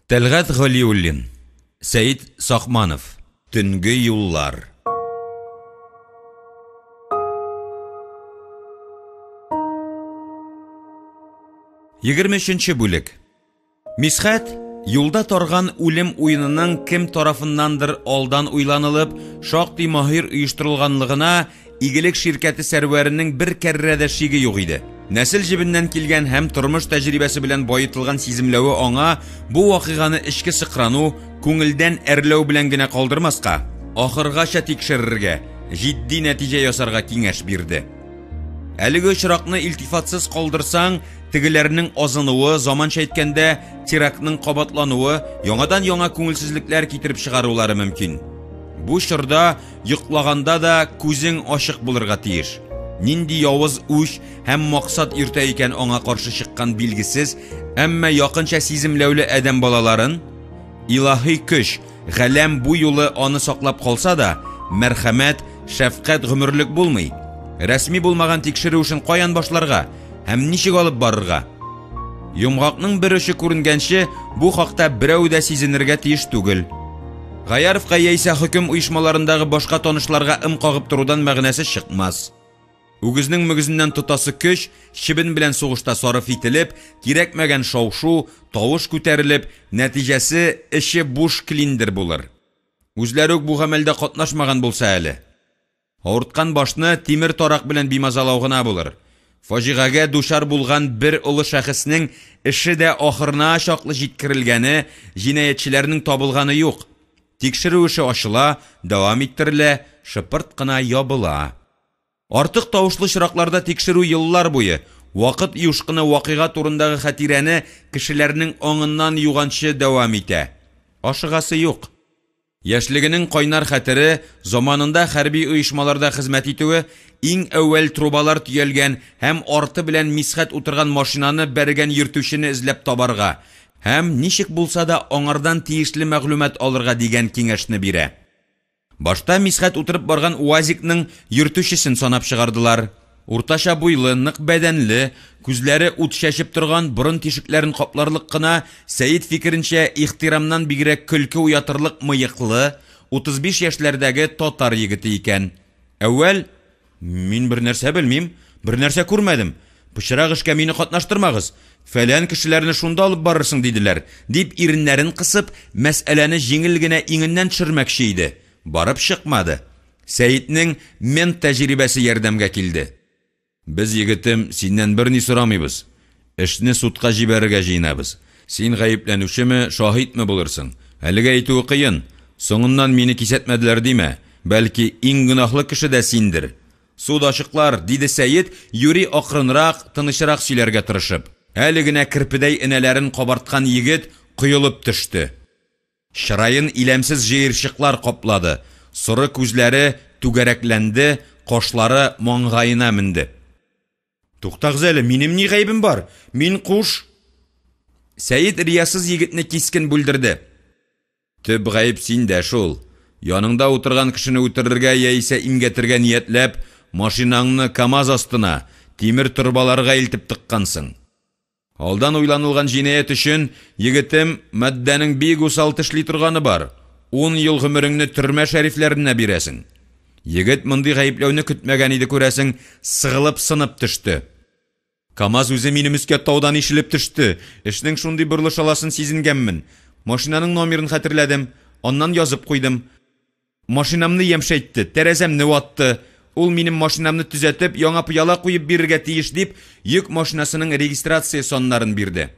Тәлгать Галиуллин, Сәет Сакманов, Төнге юллар. 23 бүлек. Мисхәт юлда тарган үлем уенының кем тарафыннандыр алдан уйланылып, шактый маһир оештырылганлыгына Игелек ширкәте сәрвәренең бер кәррә дә шиге юк иде. Нәсел җебеннән килгән һәм тормыш тәҗрибәсе белән баетылган сиземләве аңа бу вакыйганы эчке сыкрану, күңелдән әрләү белән генә калдырмаска, ахыргача тикшерергә, җитди нәтиҗә ясарга киңәш бирде. Әлеге очракны илтифатсыз калдырсаң, тегеләрнең азынуы, заманча әйткәндә, терактның кабатлануы, яңадан-яңа күңелсезлекләр китереп чыгарулары мөмкин. Бу чорда йоклаганда да күзең ачык булырга тиеш. Нинди явыз үч һәм максат йөртә икән аңа каршы чыккан билгесез, әмма якынча сиземләүле адәм балаларын? Илаһи көч, галәм бу юлы аны саклап калса да, мәрхәмәт, шәфкать гомерлек булмый. Рәсми булмаган тикшерү эшен каян башларга һәм ничек алып барырга? Йомгакның бер очы күренгәнче, бу хакта берәү дә сизенергә тиеш түгел. Гаяровка яисә хөкем оешмаларындагы башка танышларга ым кагып торудан мәгънәсе чыкмас. Үгезнең мөгезеннән тотасы көч чебен белән сугышта сарыф ителеп, кирәкмәгән шау-шу, тавыш күтәрелеп, нәтиҗәсе эче буш клиндер булыр. Үзләре үк бу гамәлдә катнашмаган булса әле. Авырткан башны тимер тарак белән бимазалау гына булыр. Фаҗигагә дучар булган бер олы шәхеснең эше дә ахырына чаклы җиткерелгәне, җинаятьчеләрнең табылганы юк. Тикшерү эше ачыла, дәвам иттерелә, шыпырт кына ябыла. Артык тавышлы очракларда тикшерү еллар буе, вакыт юшкыны вакыйга турындагы хатирәне кешеләрнең аңыннан юганчы дәвам итә. Ашыгасы юк. Яшьлегенең кайнар хәтере, заманында хәрби оешмаларда хезмәт итүе, иң әүвәл трубалар төялгән һәм арты белән Мисхәт утырган машинаны бәргән йөртүчене эзләп табарга һәм ничек булса да аңардан тиешле мәгълүмат алырга дигән киңәшне бирә. Башта Мисхәт утырып барган УАЗикның йөртүчесен санап чыгардылар. Уртача буйлы, нык бәдәнле, күзләре ут чәчеп торган, борын тишекләрен капларлык кына, Сәет фикеренчә, ихтирамнан бигрәк көлке уятырлык мыеклы, 35 яшьләрдәге татар егете икән. Әүвәл, Мин бернәрсә белмим, бернәрсә күрмәдем. Пычрак эшкә мине катнаштырмагыз. Фәлән кешеләрне шунда алып барырсың, диделәр, дип иреннәрен кысып, мәсьәләне җиңел генә иңеннән төшермәкче иде. Барып чыкмады. Сәетнең мент тәҗрибәсе ярдәмгә килде. Без, егетем, синнән берни сорамыйбыз. Эшне судка җибәрергә җыенабыз. Син гаепләнүчеме, шаһитме булырсың, әлегә әйтүе кыен. Соңыннан мине кисәтмәделәр димә, бәлки, иң гөнаһлы кеше дә синдер. Суд ачыклар, диде Сәет, юри акрынрак, тынычрак сөйләргә тырышып. Әле генә керпедәй энәләрен кабарткан егет коелып төште. Чыраен иләмсез җыерчыклар каплады, соры күзләре түгәрәкләнде, кашлары маңгаена менде. Туктагыз әле, минем ни гаебем бар? Мин куш... Сәет риясыз егетне кискен бүлдерде. Төп гаеп синдә шул. Яныңда утырган кешене үтерергә яисә имгәтергә ниятләп, машинаңны КАМАЗ астына, тимер торбаларга илтеп тыккансың. Алдан уйланылган җинаять өчен, егетем, матдәнең бик усал тешли торганы бар. Ун ел гомереңне төрмә шәрифләренә бирәсең. Егет мондый гаепләүне көтмәгән иде, күрәсең, сыгылып сынып төште. КАМАЗ үзе минем өскә таудан ишелеп төште. Эшнең шундый борылыш аласын сизенгәнмен. Машинаның номерын хәтерләдем, аннан язып куйдым. Машинамны ямьшәйтте, тәрәзәмне ватты. Ул минем машинамны төзәтеп, яңа пыяла куеп бирергә тиеш, дип, йөк машинасының регистрация саннарын бирде.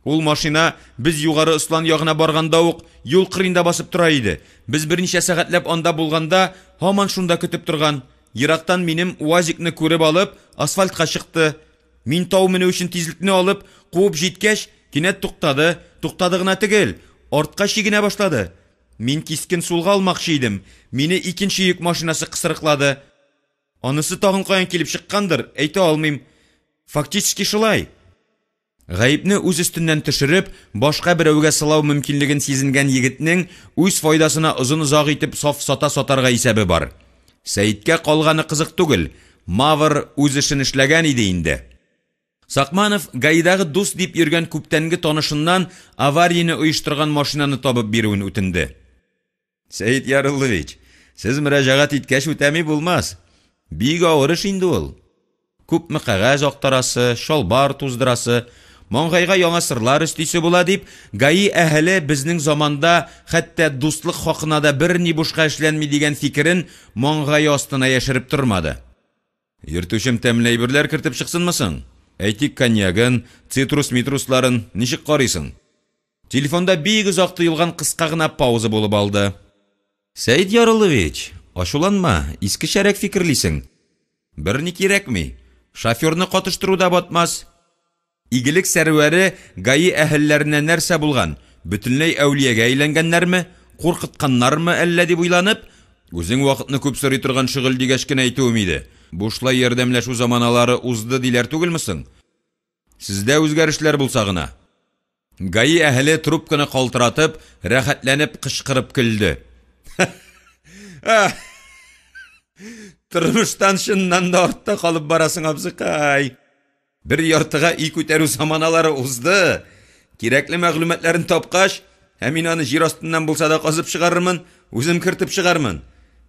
Ул машина без Югары Ослан ягына барганда ук юл кырыенда басып тора иде. Без берничә сәгатьләп анда булганда, һаман шунда көтеп торган. Ерактан минем УАЗикны күреп алып, асфальтка чыкты. Мин тау менү өчен тизлекне алып, куып җиткәч, кинәт туктады. Туктады гына түгел, артка чигенә башлады. Мин кискен сулга алмакчы идем, мине икенче йөк машинасы кысрыклады. Анысы тагын каян килеп чыккандыр, әйтә алмыйм. Фактически шулай. Гаепне үз өстеннән төшереп, башка берәүгә сылау мөмкинлеген сизенгән егетнең үз файдасына озын-озак итеп сафсата сатарга исәбе бар. Сәеткә калганы кызык түгел, Мавр үз эшен эшләгән иде инде. Сакманов ГАИдагы дус дип йөргән күптәнге танышыннан аварияне оештырган машинаны табып бирүен үтенде. Сәет Яруллович, сез мөрәҗәгать иткәч үтәми булмас. Бик авыр эш инде ул. Күпме кәгазь актарасы, чалбар туздырасы, маңгайга яңа сырлар өстисе була, дип, ГАИ әһеле безнең заманда хәтта дуслык хакына да берни бушка эшләнми дигән фикерен маңгае астына яшереп тормады. Йөртүчем тәмле әйберләр кертеп чыксынмы соң? Әйтик, коньягын, цитрус-митрусларын ничек карыйсың? Телефонда бик озак тоелган кыска гына пауза булып алды. Сәет Яруллович, ачуланма, искечәрәк фикерлисең. Берни кирәкми, шоферны катыштыру да батмас. Игелек сәрвәре ГАИ әһелләренә нәрсә булган, бөтенләй әүлиягә әйләнгәннәрме, куркытканнармы әллә дип уйланып, үзең вакытны күп сорый торган шөгыль дигәч кенә әйтүем иде, бушлай ярдәмләшү заманалары узды диләр түгелме соң? Сездә үзгәрешләр булса гына. ГАИ әһеле трубканы калтыратып, рәхәтләнеп кычкырып көлде. Тормыштан чыннан да артта калып барасың, абзыкай. Бер яртыга өй күтәрү заманалары узды. Кирәкле мәгълүматларын тапкач, ә мин аны җир астыннан булса да казып чыгарырмын, үзем кертеп чыгармын.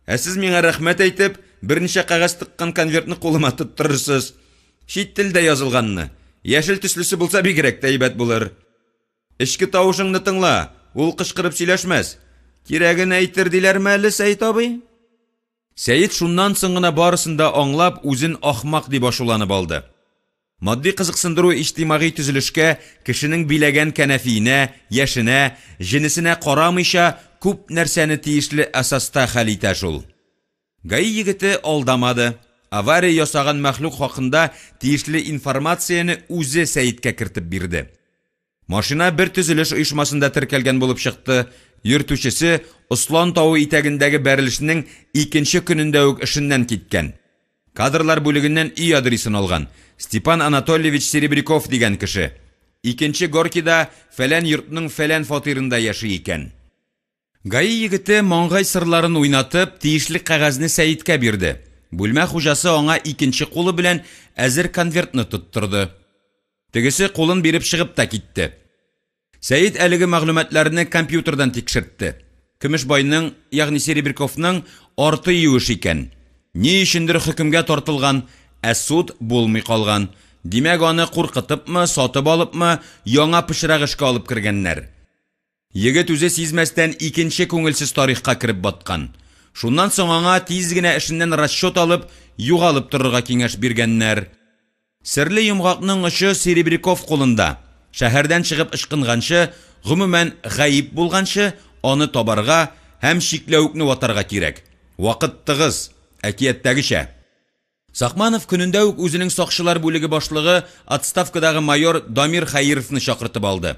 Ә сез миңа рәхмәт әйтеп, берничә кәгазь тыккан конвертны кулыма тоттырырсыз. Чит телдә язылганны. Яшел төслесе булса бигрәк тә әйбәт булыр. Эчке тавышыңны тыңла, ул кычкырып сөйләшмәс. Кирәген әйтер диләрме әле, Сәет абый? Сәет шуннан соң гына барысын да аңлап, үзен ахмак дип ачуланып алды. Матди кызыксындыру иҗтимагый төзелешкә, кешенең биләгән кәнәфиенә, яшенә, җенесенә карамыйча, күп нәрсәне тиешле асаста хәл итә шул. ГАИ егете алдамады, авария ясаган мәхлук хакында тиешле информацияне үзе Сәеткә кертеп бирде. Машина бер төзелеш оешмасында теркәлгән булып чыкты, йөртүчесе Ослан тавы итәгендәге бәрелешнең икенче көнендә үк эшеннән киткән. Кадрлар бүлегеннән өй адресын алган, Степан Анатольевич Серебряков дигән кеше. Икенче Горкида фәлән йортның фәлән фатирында яши икән. ГАИ егете маңгай сырларын уйнатып, тиешле кәгазьне Сәеткә бирде. Бүлмә хуҗасы аңа икенче кулы белән әзер конвертны тоттырды. Тегесе кулын биреп чыгып та китте. Сәет әлеге мәгълүматларны компьютердан тикшертте. Көмешбайның, ягъни Серебряковның арты юеш икән. Ни өчендер хөкемгә тартылган, ә суд булмый калган. Димәк, аны куркытыпмы, сатып алыпмы, яңа пычрак эшкә алып кергәннәр. Егет үзе сизмәстән икенче күңелсез тарихка кереп баткан. Шуннан соң аңа тиз генә эшеннән расчет алып, югалып торырга киңәш биргәннәр. Серле йомгакның очы Серебряков кулында. Шәһәрдән чыгып ычкынганчы, гомумән, гаип булганчы, аны табарга һәм чикләвекне ватарга кирәк. Вакыт тыгыз, әкияттәгечә. Сакманов көнендә үк үзенең сакчылар бүлеге башлыгы отставкадагы майор Дамир Хәировны чакыртып алды.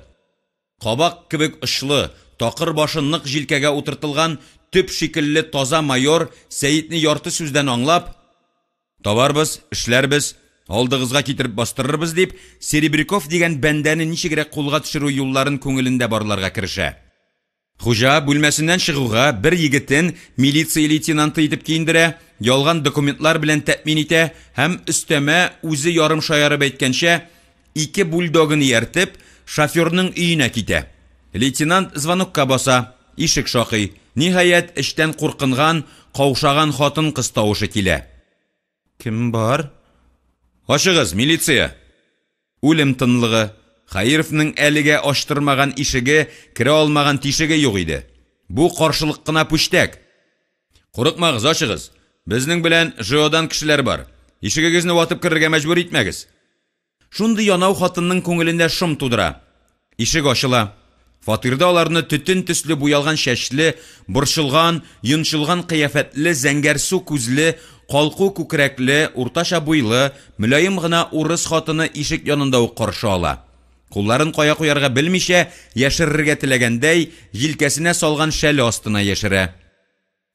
Кабак кебек очлы, такыр башы нык җилкәгә утыртылган төп шикелле таза майор Сәетне ярты сүздән аңлап, «Табарбыз, эшләрбез, алдыгызга китереп бастырырбыз», дип, Серебряков дигән бәндәне ничегрәк кулга төшерү юлларын күңелендә барларга керешә. Хуҗа бүлмәсеннән чыгуга бер егетен милиция лейтенанты итеп киендерә, ялган документлар белән тәэмин итә һәм өстәмә үзе ярым шаярып әйткәнчә, ике бульдогын ияртеп, шоферның өенә китә. Лейтенант звонокка баса, ишек шакый. Ниһаять, эчтән куркынган, каушаган хатын-кыз тавышы килә. Кем бар? Ачыгыз, милиция! Үлем тынлыгы. Хәировның әлегә ачтырмаган ишеге, керә алмаган тишеге юк иде. Бу каршылык кына пүчтәк. Курыкмагыз, ачыгыз. Безнең белән ЖОдан кешеләр бар. Ишегегезне ватып керергә мәҗбүр итмәгез. Шундый янау хатынның күңелендә шом тудыра. Ишек ачыла. Фатирда аларны төтен төсле буялган чәчле, борчылган, йончылган кыяфәтле, зәңгәрсу күзле, калку күкрәкле, уртача буйлы, мөлаем гына урыс хатыны ишек янында ук каршы ала. Кулларын кая куярга белмичә, яшерергә теләгәндәй, җилкәсенә салган шәле астына яшерә.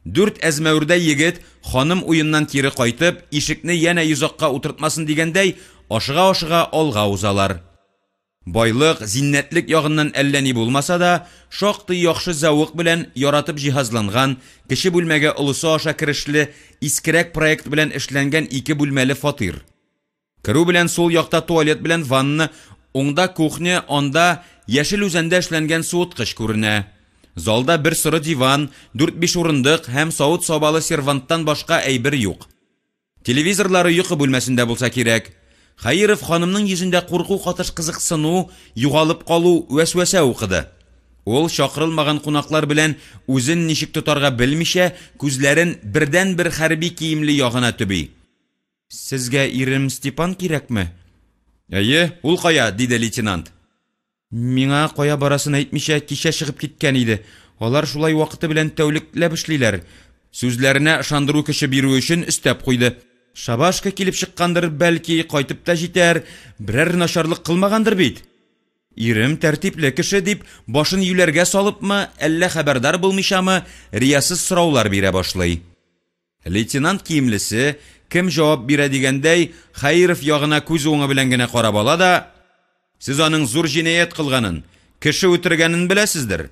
Дүрт әзмәвердәй егет, ханым уеннан кире кайтып, ишекне янә йозакка утыртмасын дигәндәй, ашыга-ашыга алга узалар. Байлык, зиннәтлек ягыннан әллә ни булмаса да, шактый яхшы зәвык белән яратып җиһазланган, кече бүлмәгә олысы аша керешле, искерәк проект белән эшләнгән ике бүлмәле фатир. Керү белән сул якта туалет белән ванна, уңда кухня, анда Яшел Үзәндә эшләнгән суыткыч күренә. Залда бер соры диван, дүрт-биш урындык һәм савыт-сабалы серванттан башка әйбер юк. Телевизорлары йокы бүлмәсендә булса кирәк. Хәеров ханымның йөзендә курку катыш кызыксыну, югалып калу, вәсвәсә укыды. Ул, чакырылмаган кунаклар белән үзен ничек тотарга белмичә, күзләрен бердәнбер хәрби киемле ягына төби. Сезгә ирем Степан кирәкме? Әйе, ул кая? диде лейтенант. Миңа кая барасын әйтмичә, кичә чыгып киткән иде. Алар шулай вакыты белән тәүлекләп эшлиләр. Сүзләренә ышандыру көче бирү өчен өстәп куйды. Шабашка килеп чыккандыр, бәлки, кайтып та җитәр, берәр начарлык кылмагандыр бит? Ирем тәртипле кеше, дип, башын юләргә салыпмы, әллә хәбәрдар булмыйчамы, риясыз сораулар бирә башлый. Лейтенант киемлесе, кем җавап бирә дигәндәй, Хәеров ягына күз уңы белән генә карап ала да, Сез аның зур җинаять кылганын, кеше үтергәнен беләсездер?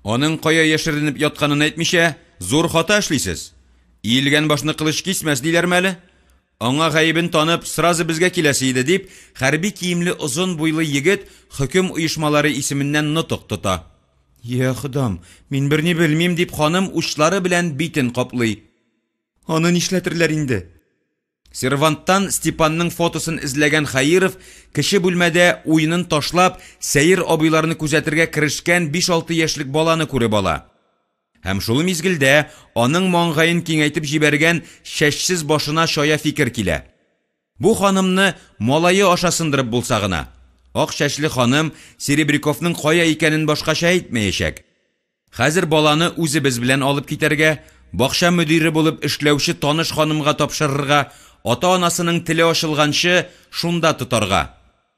Аның кая яшеренеп ятканын әйтмичә, зур хата эшлисез. Иелгән башны кылыч кисмәс, диләрме әле? Аңа гаебен танып, сразу безгә киләсе иде, дип, хәрби киемле озын буйлы егет хөкем оешмалары исеменнән нотык тота. Йа Ходам, мин берни белмим, дип ханым учлары белән битен каплый. Аны нишләтерләр инде? Серванттан Степанның фотосын эзләгән Хәеров кече бүлмәдә уенын ташлап, сәер абыйларны күзәтергә керешкән биш-алты яшьлек баланы күреп ала. Һәм шул мизгелдә аның маңгаен киңәйтеп җибәргән чәчсез башына чая фикер килә. Бу ханымны малае аша сындырып булса гына. Ак чәчле ханым Серебряковның кая икәнен башкача әйтмәячәк. Хәзер баланы үзебез белән алып китәргә, бакча мөдире булып эшләүче таныш ханымга тапшырырга, ата-анасының теле ачылганчы шунда тотарга.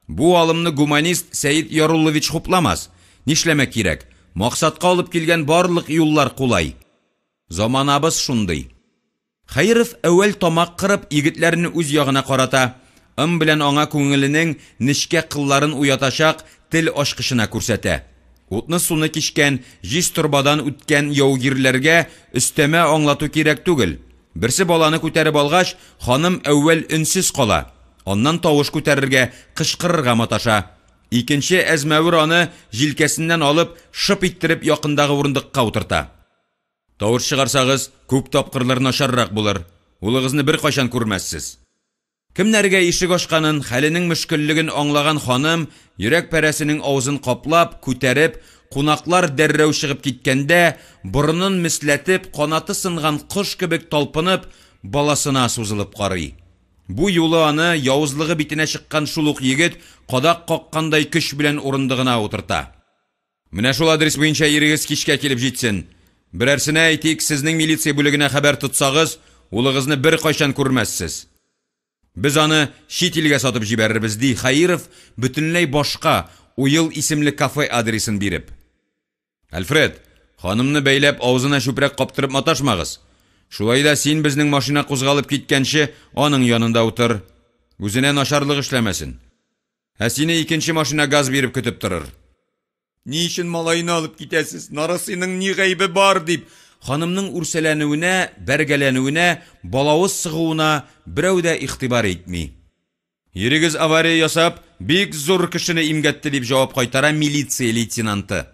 Бу алымны гуманист Сәет Яруллович хупламас. Нишләмәк кирәк, максатка алып килгән барлык юллар кулай. Заманабыз шундый. Хәеров әүвәл тамак кырып, егетләрне үз ягына карата, ым белән аңа күңеленең нечкә кылларын уятачак тел ачкычына күрсәтә. Утны-суны кичкән, җиз торбадан үткән яугирләргә өстәмә аңлату кирәк түгел. Берсе баланы күтәреп алгач, ханым әүвәл өнсез кала, аннан тавыш күтәрергә, кычкырырга маташа. Икенче әзмәвер аны, җилкәсеннән алып, шып иттереп якындагы урындыкка утырта. Тавыш чыгарсагыз, күп тапкырлар начаррак булыр. Улыгызны беркайчан күрмәссез. Кемнәргә ишек ачканын, хәленең мөшкеллеген аңлаган ханым, йөрәк парәсенең авызын каплап, күтәреп, кунаклар дәррәү чыгып киткәндә, борынын месләтеп, канаты сынган кош кебек талпынып, баласына сузылып карый. Бу юлы аны, явызлыгы битенә чыккан шул ук егет, кадак каккандай көч белән урындыгына утырта. Менә шул адрес буенча ирегез кичкә килеп җитсен. Берәрсенә, әйтик, сезнең милиция бүлегенә хәбәр тотсагыз, улыгызны беркайчан күрмәссез. Без аны чит илгә сатып җибәрербез, ди Хәеров, бөтенләй башка, Уел исемле кафе адресын биреп. Альфред, ханымны бәйләп, авызына чүпрәк каптырып маташмагыз. Шулай да син безнең машина кузгалып киткәнче аның янында утыр. Үзенә начарлык эшләмәсен. Ә сине икенче машина газ биреп көтеп торыр. Ни өчен малайны алып китәсез? Нарасыйның ни гаебе бар? дип, ханымның үрсәләнүенә, бәргәләнүенә, балавыз сыгуына берәү дә игътибар итми. Ирегез авария ясап, бик зур кешене имгәтте, дип җавап кайтара милиция лейтенанты.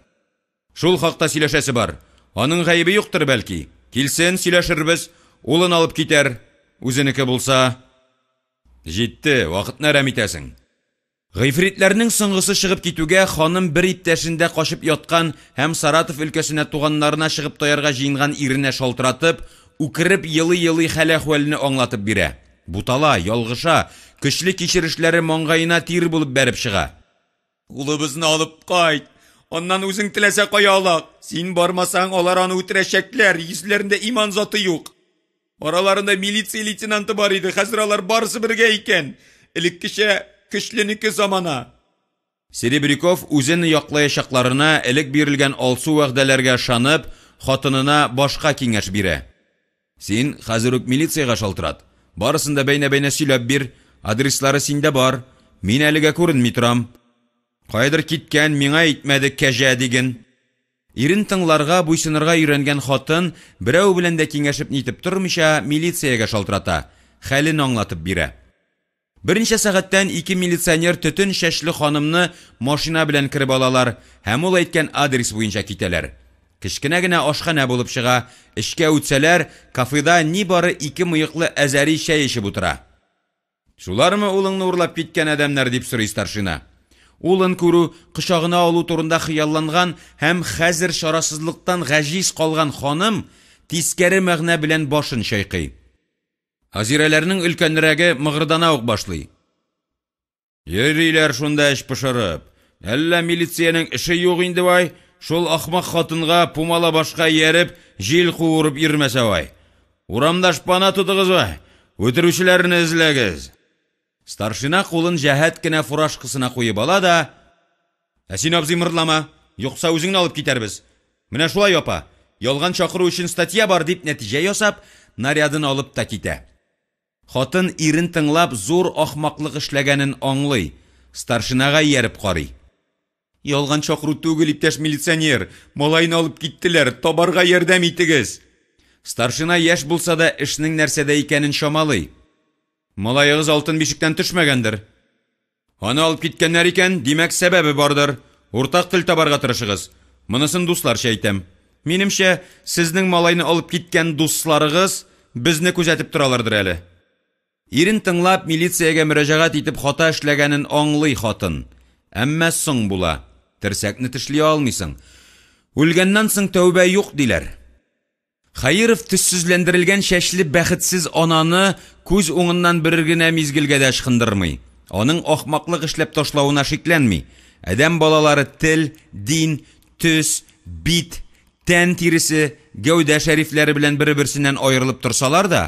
Шул хакта сөйләшәсе бар. Аның гаебе юктыр, бәлки. Килсен, сөйләшербез. Улын алып китәр. Үзенеке булса. Җитте, вакытны әрәм итәсең. Гыйфритләрнең соңгысы чыгып китүгә, ханым бер иптәшендә качып яткан һәм Саратов өлкәсенә туганнарына чыгып таярга җыенган иренә шалтыратып, үкереп елый-елый хәл-әхвәлне аңлатып бирә. Бутала, ялгыша, көчле кичерешләре маңгаена тир булып бәреп чыга. Улыбызны алып кайт! Аннан үзең теләсә кая олак! Син бармасаң, алар аны үтерәчәкләр, йөзләрендә иман заты юк! Араларында милиция лейтенанты бар иде, хәзер алар барысы бергә икән. Элеккечә көчленеке замана. Серебряков үзен яклаячакларына, элек бирелгән алсу вәгъдәләргә ышанып, хатынына башка киңәш бирә. Син хәзер үк милициягә шалтырат. Барысын да бәйнә-бәйнә сөйләп бир. Адреслары синдә бар. Мин әлегә күренми торам. Каядыр киткән, миңа әйтмәде, кәҗә диген. Ирен тыңларга, буйсынырга өйрәнгән хатын, берәү белән дә киңәшеп-нитеп тормыйча, милициягә шалтырата, хәлен аңлатып бирә. Берничә сәгатьтән ике милиционер төтен чәчле ханымны машина белән кереп алалар һәм ул әйткән адрес буенча китәләр. Кечкенә генә ашханә булып чыга, эчкә үтсәләр, кафеда нибары ике мыеклы әзәри чәй эчеп утыра. Шулармы улыңны урлап киткән адәмнәр, дип сорый старшина. Улын күрү, кочагына алу турында хыялланган һәм хәзер чарасызлыктан гаҗиз калган ханым тискәре мәгънә белән башын чайкый. Азирәләрнең өлкәнрәге мыгырдана ук башлый. Йөриләр шунда эч пошырып. Әллә милициянең эше юк инде вай, шул ахмак хатынга пумала башка ияреп, җил куырып йөрмәсә вай. Урамда шпана тотыгыз вай, үтерүчеләрне эзләгез. Старшина кулын җәһәт кенә фуражкасына куеп ала да, Ә син, абзый, мырлама, юкса үзеңне алып китәрбез. Менә шулай, апа, ялган чакыру өчен статья бар, дип нәтиҗә ясап, нарядын алып та китә. Хатын ирен тыңлап зур ахмаклык эшләгәнен аңлый, старшинага ияреп карый. Ялган чакыру түгел, иптәш милиционер, малайны алып киттеләр, табарга ярдәм итегез! Старшина яшь булса да эшнең нәрсәдә икәнен чамалый. Малаегыз алтын бишектән төшмәгәндер. Аны алып киткәннәр икән, димәк, сәбәбе бардыр. Уртак тел табарга тырышыгыз. Монысын дусларча әйтәм. Минемчә, сезнең малайны алып киткән дусларыгыз безне күзәтеп торалардыр әле. Ирен тыңлап, милициягә мөрәҗәгать итеп хата эшләгәнен аңлый хатын. Әмма соң була. Терсәкне тешли алмыйсың. Үлгәннән соң тәүбә юк, диләр. Хәеров төссезләндерелгән чәчле бәхетсез ананы күз уңыннан бер генә мизгелгә дә ычкындырмый. Аның ахмаклык эшләп ташлавына шикләнми. Адәм балалары тел, дин, төс, бит, тән тиресе, гәүдә шәрифләре белән бер-берсеннән аерылып торсалар да,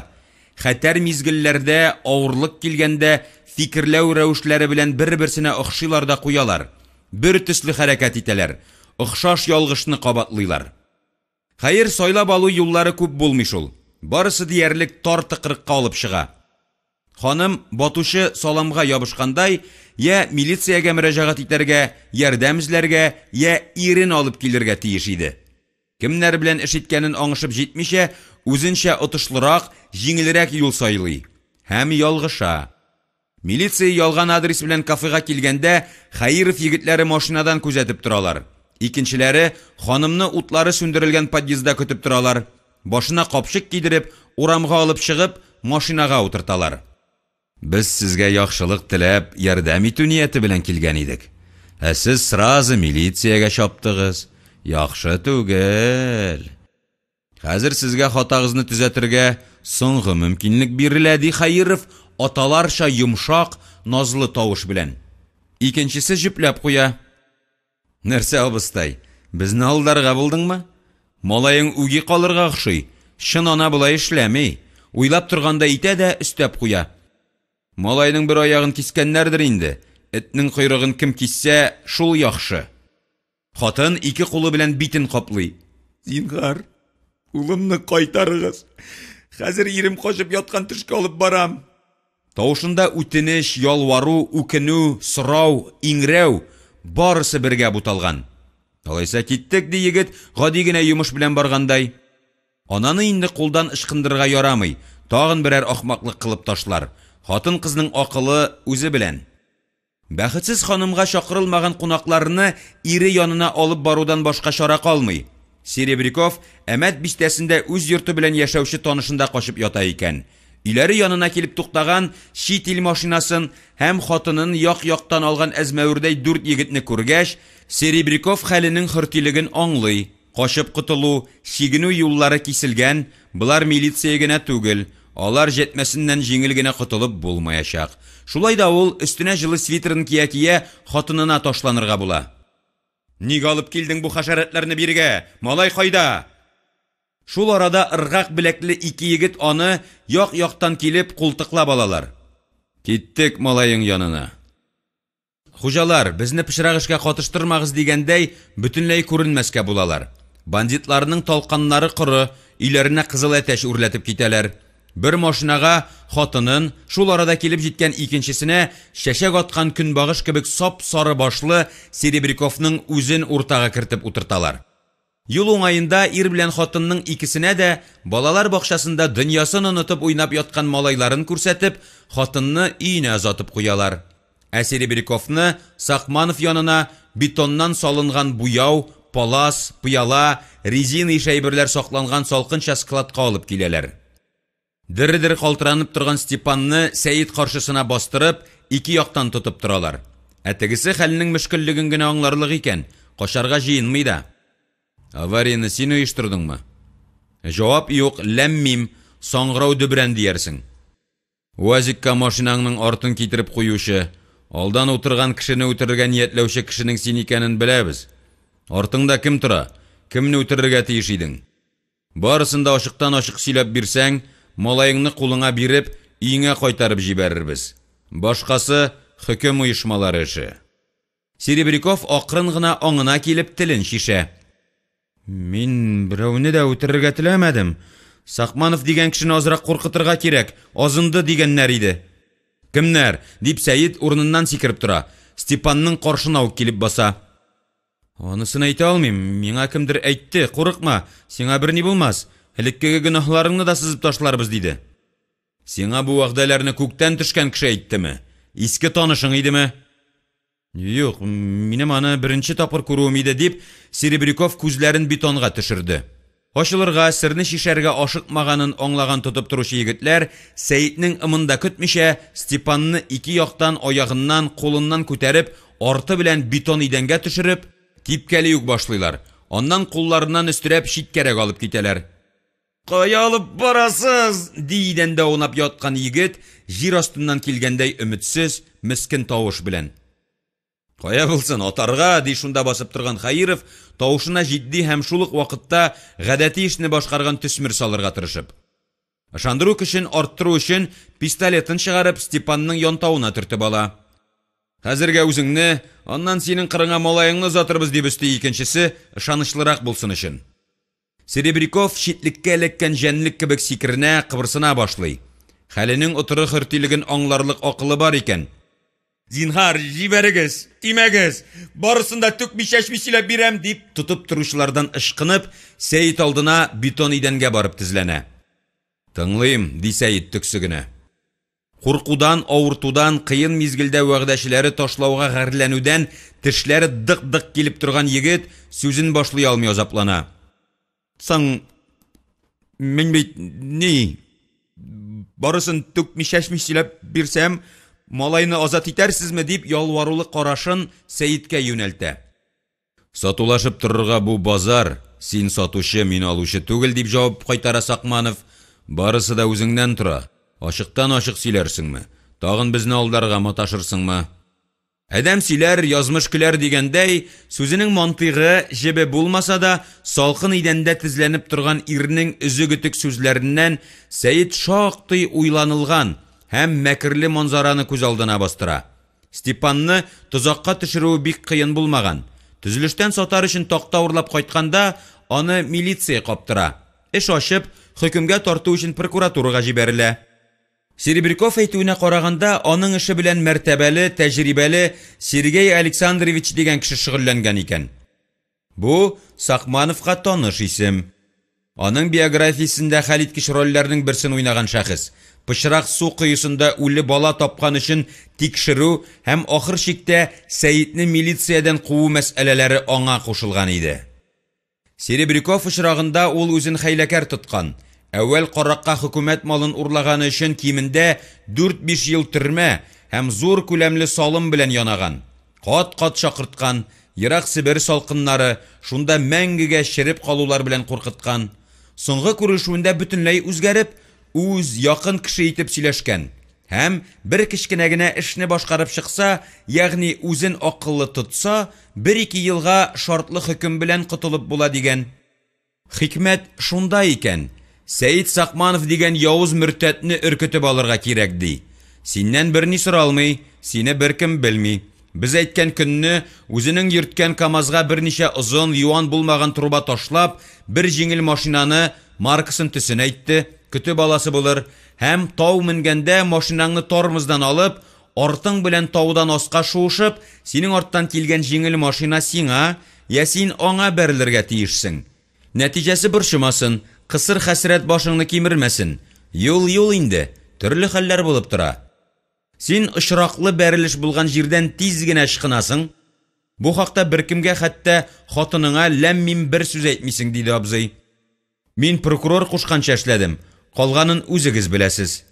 хәтәр мизгелләрдә, авырлык килгәндә фикерләү рәвешләре белән бер-берсенә охшыйлар да куялар, бер төсле хәрәкәт итәләр, охшаш ялгышны кабатлыйлар. Хәер, сайлап алу юллары күп булмый шул. Барысы диярлек тар тыкрыкка алып чыга. Ханым, батучы саламга ябышкандай, я милициягә мөрәҗәгать итәргә, ярдәм эзләргә, я ирен алып килергә тиеш иде. Кемнәр белән эш иткәнен аңышып җитмичә, үзенчә отышлырак, җиңелрәк юл сайлый. Һәм ялгыша. Милиция ялган адрес белән кафега килгәндә, Хәеров егетләре машинадан күзәтеп торалар. Икенчеләре ханымны утлары сүндерелгән подъездда көтеп торалар. Башына капчык кидереп, урамга алып чыгып, машинага утырталар. Без сезгә яхшылык теләп, ярдәм итү нияте белән килгән идек. Ә сез сразу милициягә чаптыгыз. Яхшы түгел. Хәзер сезгә хатагызны төзәтергә соңгы мөмкинлек бирелә, ди Хәеров аталарча йомшак, назлы тавыш белән. Икенчесе җөпләп куя. Нәрсә, абыстай, безне алдарга булдыңмы? Малаең үги калырга охшый, чын ана болай эшләми. Уйлап торгандай итә дә өстәп куя. Малайның бер аягын кискәннәрдер инде, этнең койрыгын кем киссә, шул яхшы. Хатын ике кулы белән битен каплый. Зинһар, улымны кайтарыгыз. Хәзер ирем качып яткан төшкә алып барам. Тавышында үтенеч, ялвару, үкенү, сорау, иңрәү, барысы бергә буталган. Алайса киттек, ди егет, гади генә йомыш белән баргандай. Ананы инде кулдан ычкындырырга ярамый, тагын берәр ахмаклык кылып ташлар. Хатын-кызның акылы үзе белән. Бәхетсез ханымга чакырылмаган кунакларны ире янына алып барудан башка чара калмый. Серебряков Әмәт бистәсендә үз йорты белән яшәүче танышында качып ята икән. Өйләре янына килеп туктаган чит ил машинасын һәм хатынын як-яктан алган әзмәвердәй дүрт егетне күргәч, Серебряков хәленең хөртилеген аңлый. Качып котылу, чигенү юллары киселгән, болар милиция генә түгел, алар җәтмәсеннән җиңел генә котылып булмаячак. Шулай да ул, өстенә җылы свитерын кия-кия, хатынына ташланырга була. Ник алып килдең бу хәшәрәтләрне бирегә? Малай кайда? Шул арада ыргак беләкле ике егет аны, як-яктан килеп, култыклап алалар. Киттек малаең янына. Хуҗалар, безне пычрак эшкә катыштырмагыз дигәндәй, бөтенләй күренмәскә булалар. Бандитларның талканнары коры, өйләренә кызыл әтәч үрләтеп китәләр. Бер машинага хатынын, шул арада килеп җиткән икенчесенә чәчәк аткан көнбагыш кебек сап-сары башлы Серебряковның үзен уртага кертеп утырталар. Юл уңаенда ир белән хатынның икесенә дә балалар бакчасында дөньясын онытып уйнап яткан малайларын күрсәтеп, хатынны өенә озатып куялар. Ә Серебряковны Сакманов янына бетоннан салынган буяу, палас, пыяла, резина ише әйберләр сакланган салкынча складка алып киләләр. Дер-дер калтыранып торган Степанны Сәет каршысына бастырып, ике яктан тотып торалар. Ә тегесе хәлнең мөшкеллеген генә аңларлык икән, качарга җыенмый да. Аварияне син оештырдыңмы? Җавап юк, ләм-мим, саңгырау дөбрән диярсең. УАЗикка машинаңның артын китереп куючы, алдан утырган кешене үтерергә ниятләүче кешенең син икәнен беләбез. Артыңда кем тора? Кемне үтерергә тиеш идең? Барысын да ачыктан-ачык сөйләп бирсәң, малаеңны кулыңа биреп, өеңә кайтарып җибәрербез. Башкасы, хөкем оешмалары эше. Серебряков акрын гына аңына килеп телен чишә. Мин берәүне дә үтерергә теләмәдем. Сакманов дигән кешене азрак куркытырга кирәк, азынды дигәннәр иде. Кемнәр? дип Сәет урыныннан сикереп тора. Степанның каршына ук килеп баса. Анысын әйтә алмыйм, миңа кемдер әйтте, курыкма, сиңа берни булмас, элеккеге гөнаһларыңны да сызып ташларбыз, диде. Сиңа бу вәгъдәләрне күктән төшкән кеше әйттеме? Иске танышың идеме? Юк, минем аны беренче тапкыр күрүем иде, дип, Серебряков күзләрен бетонга төшерде. Ачылырга, серне чишәргә ашыкмаганын аңлаган тотып торучы егетләр, Сәетнең ымын да көтмичә, Степанны ике яктан, аягыннан, кулыннан күтәреп, арты белән бетон идәнгә төшереп, типкәли үк башлыйлар, аннан кулларыннан өстерәп читкәрәк алып китәләр. Кая алып барасыз? ди идәндә аунап яткан егет, җир астыннан килгәндәй өметсез, мескен тавыш белән. Кая булсын, атарга, ди шунда басып торган Хәеров, тавышына җитди һәм шул ук вакытта гадәти эшне башкарган төсмер салырга тырышып. Ышандыру көчен арттыру өчен пистолетын чыгарып, Степанның янтавына төртеп ала. Хәзергә үзеңне, аннан синең кырыңа малаеңны озатырбыз, дип өсти икенчесе, ышанычлырак булсын өчен. Серебряков читлеккә эләккән җәнлек кебек сикеренә, кыбырсына башлый. Хәленең отыры хөртилеген аңларлык акылы бар икән. Зинһар, җибәрегез, тимәгез, барысын да түкми-чәчми сөйләп бирәм, дип, тотып торучылардан ычкынып, Сәет алдына бетон идәнгә барып тезләнә. Тыңлыйм, ди Сәет төксе генә. Куркудан, авыртудан, кыен мизгелдә вәгъдәчеләре ташлауга гарьләнүдән тешләре дык-дык килеп торган егет сүзен башлый алмый азаплана. Соң, мин бит ни, барысын түкми-чәчми сөйләп бирсәм, малайны азат итәрсезме, дип ялварулы карашын Сәеткә юнәлтә. Сатулашып торырга бу базар, син сатучы, мин алучы түгел, дип җавап кайтара Сакманов. Барысы да үзеңнән тора. Ачыктан-ачык сөйләрсеңме, тагын безне алдарга маташырсыңмы? Адәм сөйләр, язмыш көләр дигәндәй, сүзенең мантыйгы, җебе булмаса да, салкын идәндә тезләнеп торган ирнең өзек-өтек сүзләреннән Сәет шактый уйланылган һәм мәкерле манзараны күз алдына бастыра. Степанны тозакка төшерүе бик кыен булмаган. Төзелештән сатар өчен такта урлап кайтканда, аны милиция каптыра. Эш ачып, хөкемгә тарту өчен прокуратурага җибәрелә. Серебряков әйтүенә караганда, аның эше белән мәртәбәле, тәҗрибәле Сергей Александрович дигән кеше шөгыльләнгән икән. Бу, Сакмановка таныш исем. Аның биографиясендә хәлиткеч рольләрнең берсен уйнаган шәхес, пычрак су коесында үле бала тапкан өчен тикшерү һәм ахыр чиктә Сәетне милициядән куу мәсьәләләре аңа кушылган иде. Серебряков очрагында ул үзен хәйләкәр тоткан, әүвәл каракка хөкүмәт малын урлаганы өчен кимендә дүрт-биш ел төрмә һәм зур күләмле салым белән янаган. Кат-кат чакырткан, ерак Себер салкыннары, шунда мәңгегә череп калулар белән куркыткан. Соңгы күрешүендә бөтенләй үзгәреп, үз, якын кеше итеп сөйләшкән. Һәм бер кечкенә генә эшне башкарып чыкса, ягъни үзен акыллы тотса, бер-ике елга шартлы хөкем белән котылып була дигән. Хикмәт шунда икән, Сәет Сакманов дигән явыз мөртәтне өркетеп алырга кирәк, ди. Синнән берни соралмый, сине беркем белми. Без әйткән көнне үзенең йөрткән КАМАЗга берничә озын, юан булмаган труба ташлап, бер җиңел машинаны, маркасын-төсен әйтте, көтеп аласы булыр, һәм тау менгәндә машинаңны тормоздан алып, артың белән таудан аска шуышып, синең арттан килгән җиңел машина сиңа, я син аңа бәрелергә тиешсең. Нәтиҗәсе борчымасын, кысыр хәсрәт башыңны кимермәсен. Юл юл инде, төрле хәлләр булып тора. Син очраклы бәрелеш булган җирдән тиз генә ычкынасың. Бу хакта беркемгә, хәтта хатыныңа ләм-мим бер сүз әйтмисең, диде абзый. Мин прокурор кушканча эшләдем, калганын үзегез беләсез.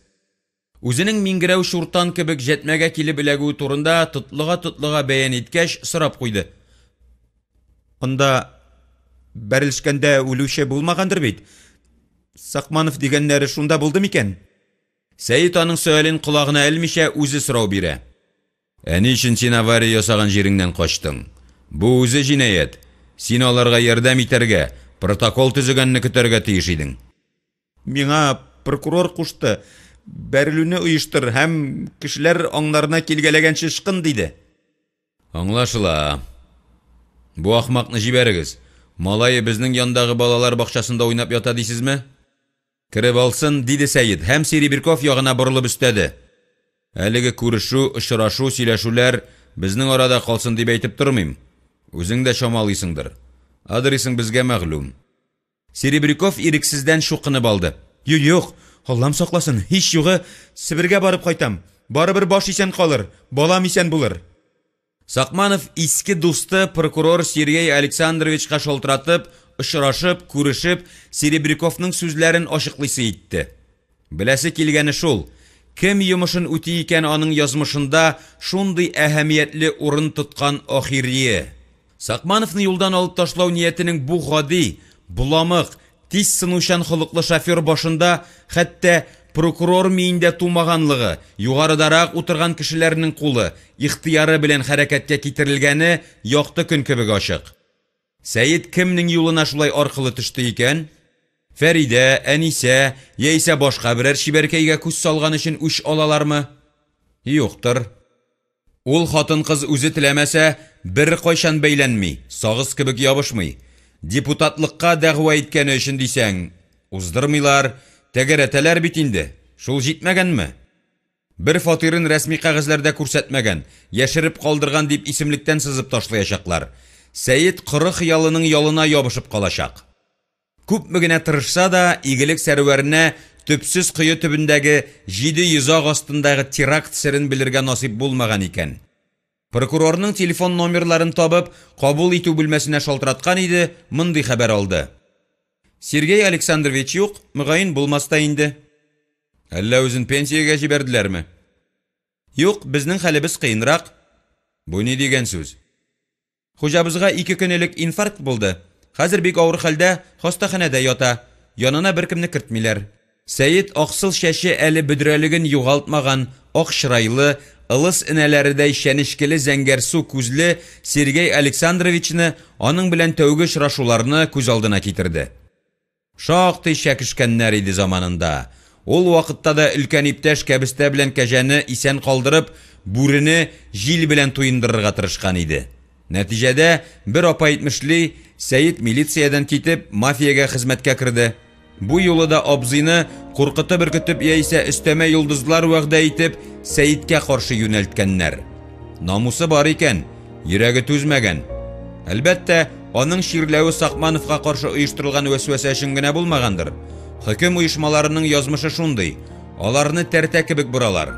Үзенең миңгерәү чуртан кебек җәтмәгә килеп эләгүе турында тотлыга-тотлыга бәян иткәч, сорап куйды. Анда бәрелешкәндә үлүче булмагандыр бит? Сакманов дигәннәре шунда булды микән? Сәет аның сөален колагына элмичә үзе сорау бирә. Ә ни өчен син авария ясаган җиреңнән качтың? Бу үзе җинаять. Син аларга ярдәм итәргә, протокол төзегәнне көтәргә тиеш идең. Миңа прокурор кушты, бәрелүне оештыр һәм кешеләр аңнарына килгәләгәнче ычкын, диде. Аңлашыла. Бу ахмакны җибәрегез. Малае безнең яндагы балалар бакчасында уйнап ята дисезме? Кереп алсын, диде Сәет һәм Серебряков ягына борылып өстәде. Әлеге күрешү, очрашу, сөйләшүләр безнең арада калсын дип әйтеп тормыйм. Үзең дә чамалыйсыңдыр. Адресың безгә мәгълүм. Серебряков ирексездән чукынып алды. Юк, Аллам сакласын, һич югы, Себергә барып кайтам. Барыбер баш исән калыр, балам исән булыр. Сакманов иске дусты прокурор Сергей Александровичка шалтыратып, очрашып, күрешеп, Серебряковның сүзләрен ачыклыйсы итте. Беләсе килгәне шул, кем йомышын үти икән аның язмышында шундый әһәмиятле урын тоткан ахирие? Сакмановны юлдан алып ташлау ниятенең бу гади, боламык, тиз сынучан холыклы шофер башында хәтта прокурор миендә тумаганлыгы, югарыдарак утырган кешеләрнең кулы, ихтыяры белән хәрәкәткә китерелгәне якты көн кебек ачык. Сәет кемнең юлына шулай аркылы төште икән? Фәридә, Әнисә яисә башка берәр чибәркәйгә күз салган өчен үч алалармы? Юктыр. Ул хатын-кыз үзе теләмәсә, беркайчан бәйләнми, сагыз кебек ябышмый. Депутатлыкка дәгъва иткәне өчен дисәң, уздырмыйлар, тәгәрәтәләр бит инде, шул җитмәгәнме? Бер фатирын рәсми кәгазьләрдә күрсәтмәгән, яшереп калдырган дип исемлектән сызып ташлаячаклар. Сәет коры хыялының ялына ябышып калачак. Күпме генә тырышса да, игелек сәрвәренә төпсез кое төбендәге җиде йозак астындагы теракт серен белергә насыйп булмаган икән. Прокурорның телефон номерларын табып, кабул итү бүлмәсенә шалтыраткан иде, мондый хәбәр алды. Сергей Александрович юк, мөгаен, булмас та инде. Әллә үзен пенсиягә җибәрделәрме? Юк, безнең хәлебез кыенрак. Бу ни дигән сүз? Хуҗабызга ике көн элек инфаркт булды. Хәзер бик авыр хәлдә, хастаханәдә ята. Янына беркемне кертмиләр. Сәет аксыл чәче әле бөдрәлеген югалтмаган, ак чырайлы, ылыс энәләредәй чәнечкеле зәңгәрсу күзле Сергей Александровичны, аның белән тәүге очрашуларны күз алдына китерде. Шактый чәкешкәннәр иде заманында. Ул вакытта да өлкән иптәш кәбестә белән кәҗәне исән калдырып, бүрене җил белән туендырырга тырышкан иде. Нәтиҗәдә, бер апа әйтмешли, Сәет милициядән китеп, мафиягә хезмәткә керде. Бу юлы да абзыйны куркытып-өркетеп яисә өстәмә йолдызлар вәгъдә итеп, Сәеткә каршы юнәлткәннәр. Намусы бар икән, йөрәге түзмәгән. Әлбәттә, аның чирләве Сакмановка каршы оештырылган вәсвәсә өчен генә булмагандыр. Хөкем оешмаларының язмышы шундый, аларны тәртә кебек боралар,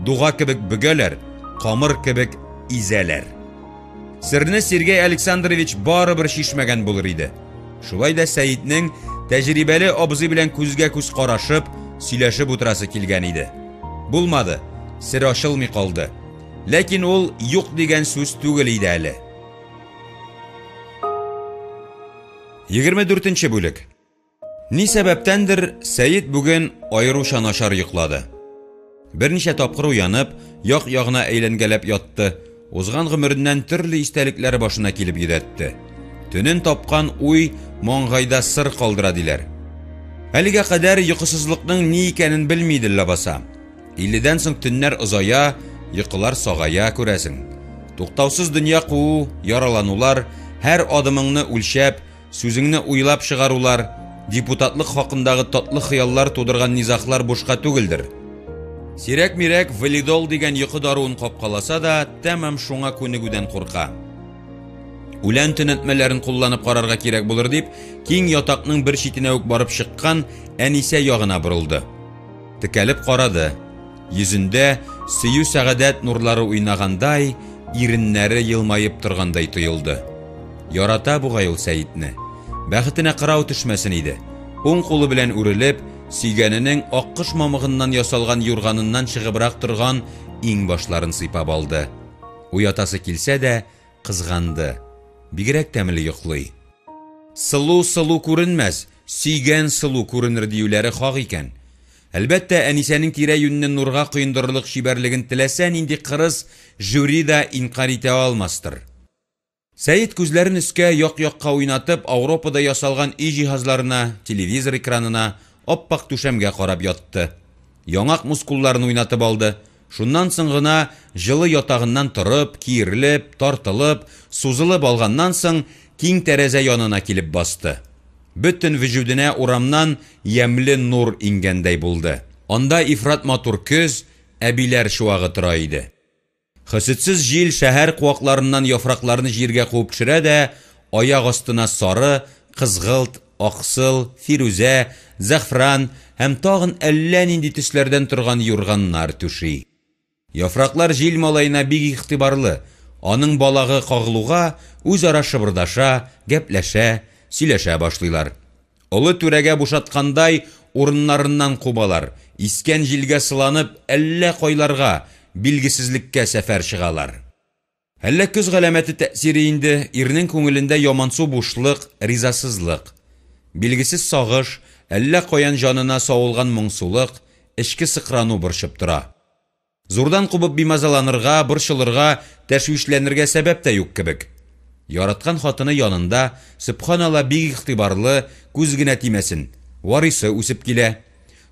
дуга кебек бөгәләр, камыр кебек изәләр. Серне Сергей Александрович барыбер чишмәгән булыр иде. Шулай да Сәетнең тәҗрибәле абзый белән күзгә-күз карашып, сөйләшеп утырасы килгән иде. Булмады, сер ачылмый калды. Ләкин ул юк дигән сүз түгел иде әле. 24 нче бүлек. Ни сәбәптәндер Сәет бүген аеруча начар йоклады. Берничә тапкыр уянып, як-ягына әйләнгәләп ятты, узган гомереннән төрле истәлекләр башына килеп йөдәтте. Төнен тапкан уй маңгайда сыр калдыра диләр. Әлегә кадәр йокысызлыкның ни икәнен белми иде ләбаса. Илледән соң төннәр озая, йокылар сагая, күрәсең. Туктаусыз дөнья куу, яраланулар, һәр адымыңны үлчәп, сүзеңне уйлап чыгарулар, депутатлык хакындагы татлы хыяллар тудырган низаглар бушка түгелдер. Сирәк-мирәк валидол дигән йокы даруын капкаласа да, тәмам шуңа күнегүдән курка. Үлән төнәтмәләрен кулланып карарга кирәк булыр дип, киң ятакның бер читенә үк барып чыккан Әнисә ягына борылды. Текәлеп карады. Йөзендә сөю-сәгадәт нурлары уйнагандай, иреннәре елмаеп торгандай тоелды. Ярата бугай ул Сәетне. Бәхетенә кырау төшмәсен иде. Уң кулы белән үрелеп, сөйгәненең аккош мамыгыннан ясалган юрганыннан чыгыбрак торган иңбашларын сыйпап алды. Уятасы килсә дә, Кызганды. Бигрәк тәмле йоклый. Сылу сылу күренмәс, сөйгән сылу күренер диюләре хак икән. Әлбәттә, Әнисәнең тирә-юньне нурга коендырырлык чибәрлеген теләсә нинди кырыс жюри да инкарь итә алмастыр. Сәет күзләрен өскә, як-якка уйнатып, Ауропада ясалган өй җиһазларына, телевизор экранына, ап-ак түшәмгә карап ятты. Яңак мускулларын уйнатып алды. Шуннан соң гына җылы ятагыннан торып, киерелеп, тартылып, сузылып алганнан соң, киң тәрәзә янына килеп басты. Бөтен вөҗүденә урамнан ямьле нур иңгәндәй булды. Анда ифрат матур көз, әбиләр чуагы тора иде. Хөсетсез җил шәһәр куакларыннан яфракларны җиргә куып төшерә дә, аяк астына сары, кызгылт, аксыл, фирүзә, зәгъфран һәм тагын әллә нинди төсләрдән торган юрганнар түши. Яфраклар җил малаена бик игътибарлы, аның балагы кагылуга, үзара шыбырдаша, гәпләшә, сөйләшә башлыйлар. Олы түрәгә бушаткандай, урыннарыннан кубалар, искән җилгә сыланып, әллә кайларга, билгесезлеккә сәфәр чыгалар. Әллә көз галәмәте тәэсире инде, ирнең күңелендә ямансу бушлык, ризасызлык. Билгесез сагыш, әллә каян җанына савылган моңсулык, эчке сыкрану борчып тора. Зурдан кубып бимазаланырга, борчылырга, тәшвишләнергә сәбәп тә юк кебек. Яраткан хатыны янында, сөбханалла, бик игътибарлы, күз генә тимәсен, варисы үсеп килә.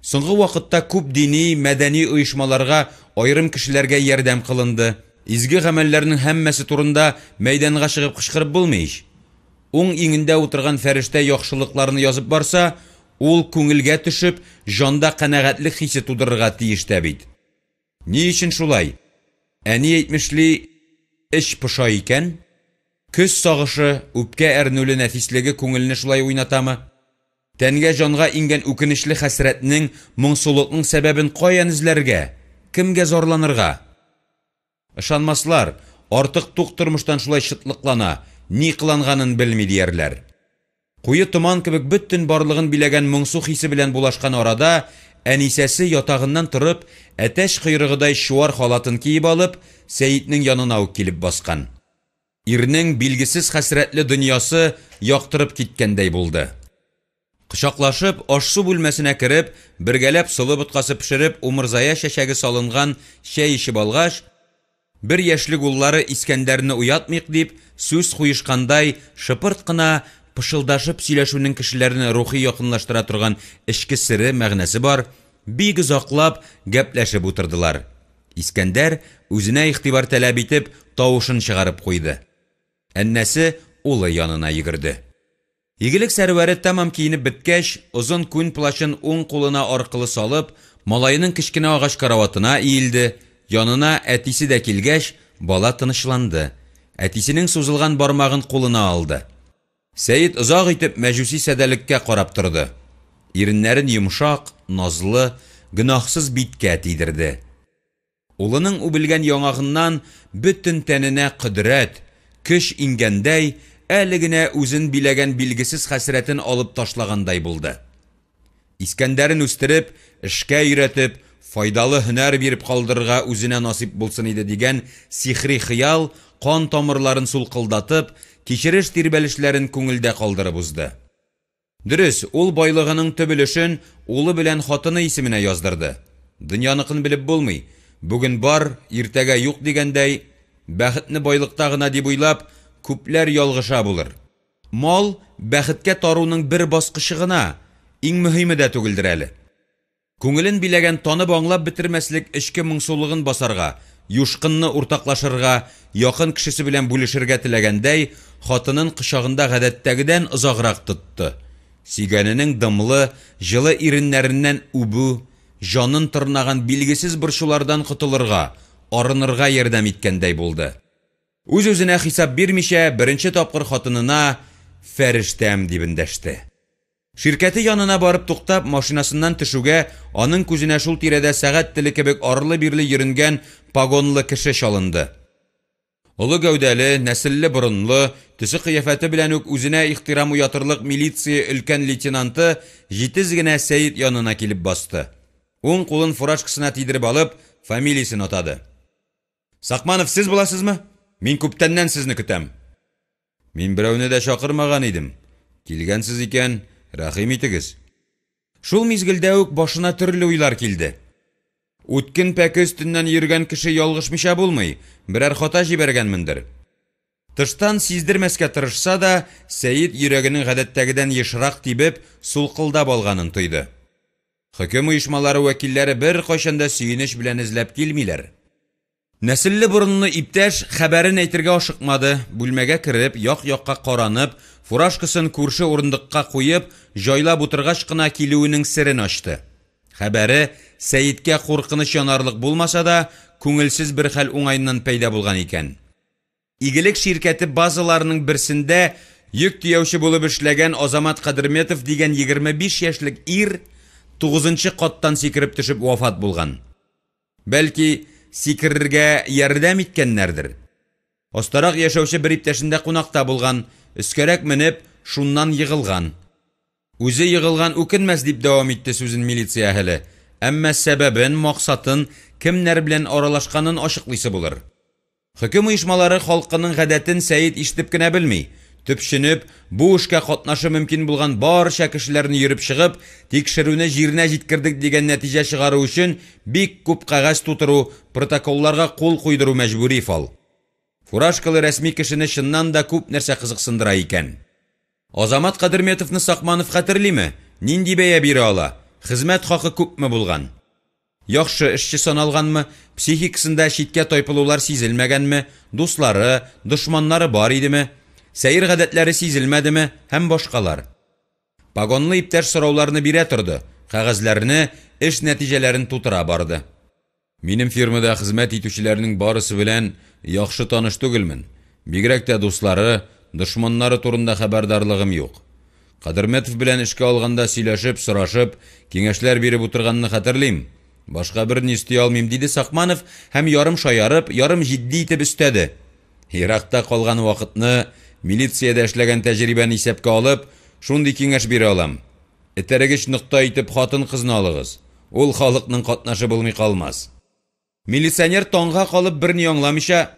Соңгы вакытта күп дини, мәдәни оешмаларга, аерым кешеләргә ярдәм кылынды. Изге гамәлләрнең һәммәсе турында мәйданга чыгып кычкырып булмый ич. Уң иңендә утырган фәрештә яхшылыкларны язып барса, ул күңелгә төшеп, җанда канәгатьлек хисе тудырырга тиеш тә бит. Ни өчен шулай? Әни әйтмешли, эч поша икән? Көз сагышы, үпкә әрнүле нәфислеге күңелне шулай уйнатамы? Тәнгә-җанга иңгән үкенечле хәсрәтнең, моңсулыкның сәбәбен каян эзләргә, кемгә зарланырга? Ышанмаслар, артык тук тормыштан шулай чытлыклана, ни кыланганын белми, диярләр. Куе томан кебек бөтен барлыгын биләгән моңсу хисе белән булашкан арада Әнисәсе ятагыннан торып, әтәч койрыгыдай чуар халатын киеп алып, Сәетнең янына ук килеп баскан. Ирнең билгесез хәсрәтле дөньясы яктырып киткәндәй булды. Кочаклашып, аш-су бүлмәсенә кереп, бергәләп солы боткасы пешереп, умырзая чәчәге салынган чәй эчеп алгач, бер яшьлек уллары Искәндәрне уятмыйк дип, сүз куешкандай, шыпырт кына, пышылдашып сөйләшүнең кешеләрне рухи якынлаштыра торган эчке сере, мәгънәсе бар, бик озаклап гәпләшеп утырдылар. Искәндәр, үзенә игътибар таләп итеп, тавышын чыгарып куйды. Әннәсе улы янына йөгерде. Игелек сәрвәре тәмам киенеп беткәч, озын күн плащын уң кулына аркылы салып, малаеның кечкенә агач караватына иелде, янына әтисе дә килгәч, бала тынычланды. Әтисенең сузылган бармагын кулына алды. Сәет озак итеп мәҗүси садәлеккә карап торды. Иреннәрен йомшак, назлы, гөнаһсыз биткә тидерде. Улының үбелгән яңагыннан бөтен тәненә кодрәт, көч иңгәндәй, әле генә үзен биләгән билгесез хәсрәтен алып ташлагандай булды. Искәндәрен үстереп, эшкә өйрәтеп, файдалы һөнәр биреп калдырырга үзенә насыйп булсын иде дигән сихри хыял кан тамырларын сулкылдатып, кичереш-тирбәлешләрен күңелдә калдырып узды. Дөрес, ул байлыгының төп өлешен улы белән хатыны исеменә яздырды. Дөньяныкын белеп булмый, бүген бар, иртәгә юк дигәндәй, бәхетне байлыкта гына дип уйлап, күпләр ялгыша булыр. Мал, бәхеткә таруның бер баскычы гына, иң мөһиме дә түгелдер әле. Күңелен биләгән танып-аңлап бетермәслек эчке моңсулыгын басарга, юшкынны уртаклашырга, якын кешесе белән бүлешергә теләгәндәй, хатынын кочагында гадәттәгедән озаграк тотты. Сөйгәненең дымлы, җылы иреннәреннән үбү, җанын тырнаган билгесез борчулардан котылырга, арынырга ярдәм иткәндәй булды. Үз-үзенә хисап бирмичә, беренче тапкыр хатынына «фәрештәм» дип эндәште. Ширкәте янына барып туктап, машинасыннан төшүгә, аның күзенә шул тирәдә сәгать теле кебек арлы-бирле йөренгән погонлы кеше чалынды. Олы гәүдәле, нәселле борынлы, төсе-кыяфәте белән үк үзенә ихтирам уятырлык милиция өлкән лейтенанты җитез генә Сәет янына килеп басты. Уң кулын фуражкасына тидереп алып, фамилиясен атады. Сакманов сез буласызмы? Мин күптәннән сезне көтәм. Мин берәүне дә чакырмаган идем. Килгәнсез икән, рәхим итегез. Шул мизгелдә үк башына төрле уйлар килде. Үткен пәке өстеннән йөргән кеше ялгышмыйча булмый, берәр хата җибәргәнмендер. Тыштан сиздермәскә тырышса да, Сәет йөрәгенең гадәттәгедән ешрак тибеп, сулкылдап алганын тойды. Хөкем оешмалары вәкилләре беркайчан да сөенеч белән эзләп килмиләр. Нәселле борынлы иптәш хәбәрен әйтергә ашыкмады, бүлмәгә кереп, як-якка каранып, фуражкасын күрше урындыкка куеп, җайлап утыргач кына килүенең серен ачты. Хәбәре Сәеткә куркыныч янарлык булмаса да, күңелсез бер хәл уңаеннан пәйда булган икән. Игелек ширкәте базаларының берсендә йөк төяүче булып эшләгән Азамат Кадерметов дигән 25 яшьлек ир тугызынчы каттан сикереп төшеп вафат булган. Бәлки, сикерергә ярдәм иткәннәрдер. Остарак яшәүче бер иптәшендә кунакта булган, өскәрәк менеп, шуннан егылган. Үзе егылган үкенмәс, дип дәвам итте сүзен милиция әһеле. Әмма сәбәбен, максатын, кемнәр белән аралашканын ачыклыйсы булыр. Хөкем оешмалары халкының гадәтен Сәет ишетеп кенә белми. Төпченеп, бу эшкә катнашы мөмкин булган барча кешеләрне йөреп чыгып, тикшерүне җиренә җиткердек дигән нәтиҗә чыгару өчен бик күп кәгазь тутыру, протоколларга кул куйдыру мәҗбүри фал. Фуражкалы рәсми кешене чыннан да күп нәрсә кызыксындыра икән. Азамат Кадерметовны Сакманов хәтерлиме? Нинди бәя бирә ала? Хезмәт хакы күпме булган? Яхшы эшче саналганмы, психикасында читкә тайпылулар сизелмәгәнме, дуслары, дошманнары бар идеме, сәер гадәтләре сизелмәдеме һәм башкалар. Погонлы иптәш сорауларны бирә торды, кәгазьләрне, эш нәтиҗәләрен тутыра барды. Минем фирмада хезмәт итүчеләрнең барысы белән яхшы таныш түгелмен. Бигрәк тә дуслары, дошманнары турында хәбәрдарлыгым юк. Кадерметов белән эшкә алганда сөйләшеп, сорашып, киңәшләр биреп утырганны хәтерлим. Башка берни өсти алмыйм, диде Сакманов һәм ярым шаярып, ярым җитди итеп өстәде. Еракта калган вакытны, милициядә эшләгән тәҗрибәне исәпкә алып, шундый киңәш бирә алам. Этәргеч нокта итеп хатын-кызны алыгыз. Ул халыкның катнашы булмый калмас. Милиционер таңга калып берни аңламыйча,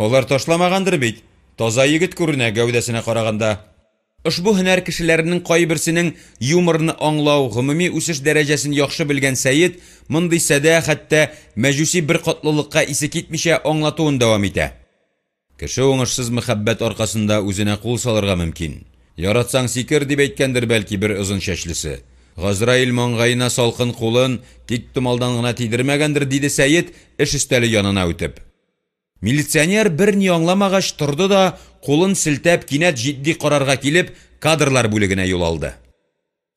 Алар ташламагандыр бит, таза егет күренә гәүдәсенә караганда. Ошбу һөнәр кешеләренең кайберсенең юморны аңлау, гомуми үсеш дәрәҗәсен яхшы белгән Сәет мондый садә, хәтта мәҗүси беркатлылыкка исе китмичә аңлатуын дәвам итә. Кеше уңышсыз мәхәббәт аркасында үзенә кул салырга мөмкин. Яратсаң сикер, дип әйткәндер бәлки бер озын чәчлесе. Газраил маңгаена салкын кулын тиктомалдан гына тидермәгәндер, диде Сәет, эш өстәле янына үтеп. Милиционер берни аңламагач торды да, кулын селтәп, кинәт җитди карарга килеп, кадрлар бүлегенә юл алды.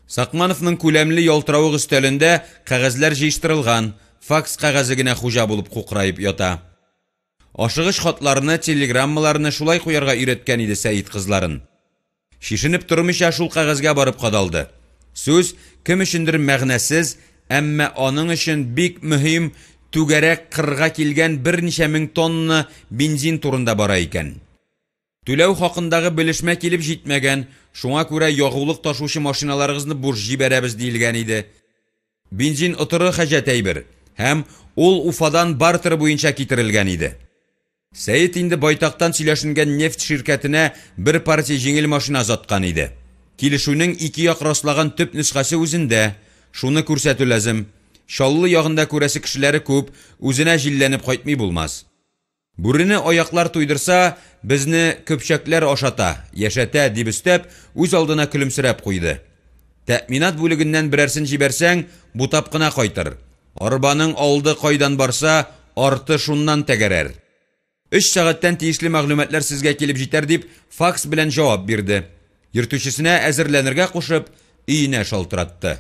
Сакмановның күләмле ялтыравык өстәлендә кәгазьләр җыештырылган, факс кәгазе генә хуҗа булып кукраеп ята. Ашыгыч хатларны, телеграммаларны шулай куярга өйрәткән иде Сәет кызларын. Чишенеп тормыйча шул кәгазьгә барып кадалды. Сүз кем өчендер мәгънәсез, әмма аның өчен бик мөһим түгәрәк кырга килгән берничә мең тонна бензин турында бара икән. Түләү хакындагы белешмә килеп җитмәгән, шуңа күрә ягулык ташучы машиналарыгызны буш җибәрәбез диелгән иде. Бензин отыры хаҗәт әйбер һәм ул Уфадан бартер буенча китерелгән иде. Сәет инде байтактан сөйләшенгән нефть ширкәтенә бер партия җиңел машина озаткан иде. Килешүнең ике як раслаган төп нөсхәсе үзендә, шуны күрсәтү ләзем. Чаллы ягында күрәсе кешеләре күп, үзенә җилләнеп кайтмый булмас. Бүрене аяклар туйдырса, безне көпчәкләр ашата, яшәтә, дип өстәп, үз алдына көлемсерәп куйды. Тәэминат бүлегеннән берәрсен җибәрсәң, бутап кына кайтыр. Арбаның алды кайдан барса, арты шуннан тәгәрәр. 3 сәгатьтән тиешле мәгълүматлар сезгә килеп җитәр, дип факс белән җавап бирде. Йөртүчесенә әзерләнергә кушып, өенә шалтыратты.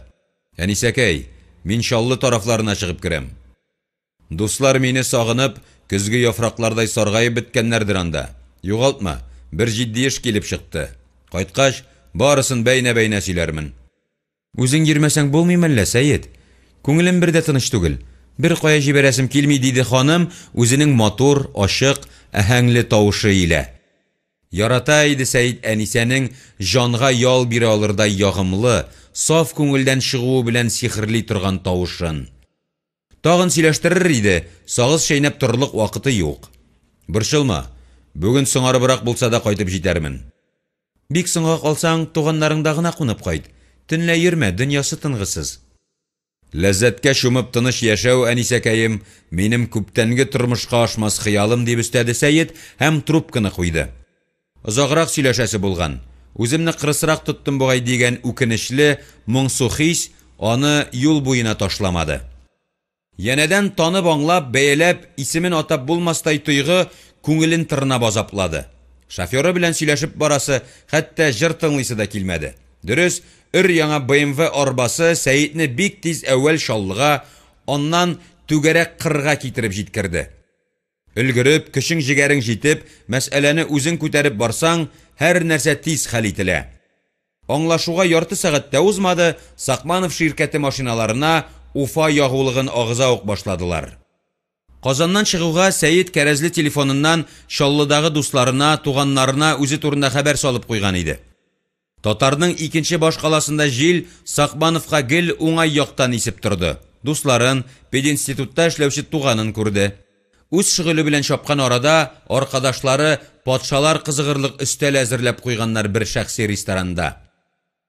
Әнисәкәй, мин Чаллы тарафларына чыгып керәм. Дуслар мине сагынып, Көзге яфраклардай саргаеп беткәннәрдер анда. Югалтма, бер җитди эш килеп чыкты. Кайткач, барысын бәйнә-бәйнә сөйләрмен. Үзең йөрмәсәң булмый мәллә, Сәет? Күңелем бер дә тыныч түгел. Беркая җибәрәсем килми, диде ханым үзенең матур, ачык, аһәңле тавышы илә. Ярата иде Сәет Әнисәнең җанга ял бирә алырдай ягымлы, саф күңелдән чыгуы белән сихерли торган тавышын. Тагын сөйләштерер иде, сагыз чәйнәп торырлык вакыты юк. Борчылма, бүген соңарыбрак булса да кайтып җитәрмен. Бик соңга калсаң, туганнарыңда гына кунып кайт. Төнлә йөрмә, дөньясы тынгысыз. Ләззәткә чумып тыныч яшәү, Әнисәкәем, минем күптәнге тормышка ашмас хыялым, дип өстәде Сәет һәм трубканы куйды. Озаграк сөйләшәсе булган, үземне кырысрак тоттым бугай дигән үкенечле, моңсу хис аны юл буена ташламады. Янәдән танып-аңлап, бәяләп, исемен атап булмастай тойгы күңелен тырнап азаплады. Шоферы белән сөйләшеп барасы, хәтта җыр тыңлыйсы да килмәде. Дөрес, өр-яңа BMW арбасы Сәетне бик тиз әүвәл Чаллыга, аннан Түгәрәк кырга китереп җиткерде. Өлгереп, көчең-җегәрең җитеп, мәсьәләне үзең күтәреп барсаң, һәр нәрсә тиз хәл ителә. Аңлашуга ярты сәгать тә узмады, Сакманов ширкәте машиналарына Уфа ягулыгын агыза ук башладылар. Казаннан чыгуга, Сәет кәрәзле телефоныннан Чаллыдагы дусларына, туганнарына үзе турында хәбәр салып куйган иде. Татарның икенче башкаласында җил Сакмановка гел уңай яктан исеп торды. Дусларын, пединститутта эшләүче туганын күрде. Үз шөгыле белән чапкан арада аркадашлары патшалар кызыгырлык өстәл әзерләп куйганнар бер шәхси ресторанда.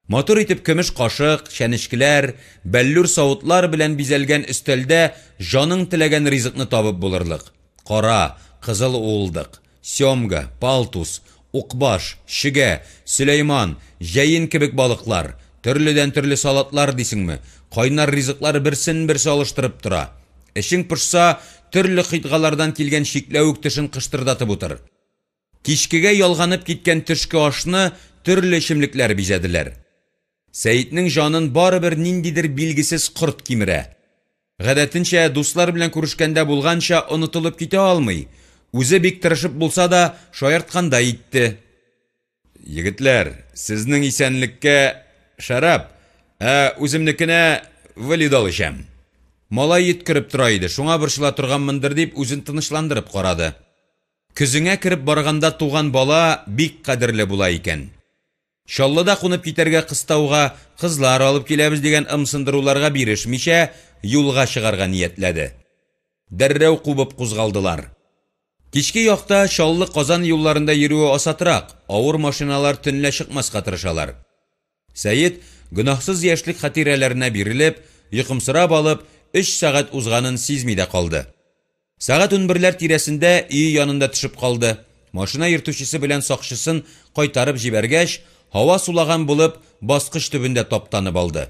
Матур итеп көмеш кашык, чәнечкеләр, бәллүр савытлар белән бизәлгән өстәлдә җаның теләгән ризыкны табып булырлык. Кара, кызыл уылдык, семга, палтус, укбаш, чөгә, сөләйман, җәен кебек балыклар, төрледән-төрле салатлар дисеңме, кайнар ризыклар берсен-берсе алыштырып тора. Эчең пошса, төрле кыйтгалардан килгән чикләвек төшен кыштырдатып утыр. Кичкегә ялганып киткән төшке ашны төрле эчемлекләр бизәделәр. Сәетнең җанын барыбер ниндидер билгесез корт кимерә. Гадәтенчә, дуслар белән күрешкәндә булганча онытылып китә алмый. Үзе бик тырышып булса да, шаярткандай итте. Егетләр, сезнең исәнлеккә шәраб, ә үземнекенә валидол эчәм. Малай йөткереп тора иде, шуңа борчыла торганмындыр дип үзен тынычландырып карады. Көзеңә кереп барганда туган бала бик кадерле була икән. Чаллыда кунып китәргә кыстауга, кызлар алып киләбез дигән ымсындыруларга бирешмичә, юлга чыгарга ниятләде. Дәррәү кубып кузгалдылар. Кичке якта Чаллы-Казан юлларында йөрүе асатрак, авыр машиналар төнлә чыкмаска тырышалар. Сәет, гөнаһсыз яшьлек хатирәләренә бирелеп, йокымсырап алып, өч сәгать узганын сизми дә калды. Сәгать унберләр тирәсендә өе янында төшеп калды. Машина йөртүчесе белән сакчысын кайтарып җибәргәч, һава сулаган булып, баскыч төбендә таптанып алды.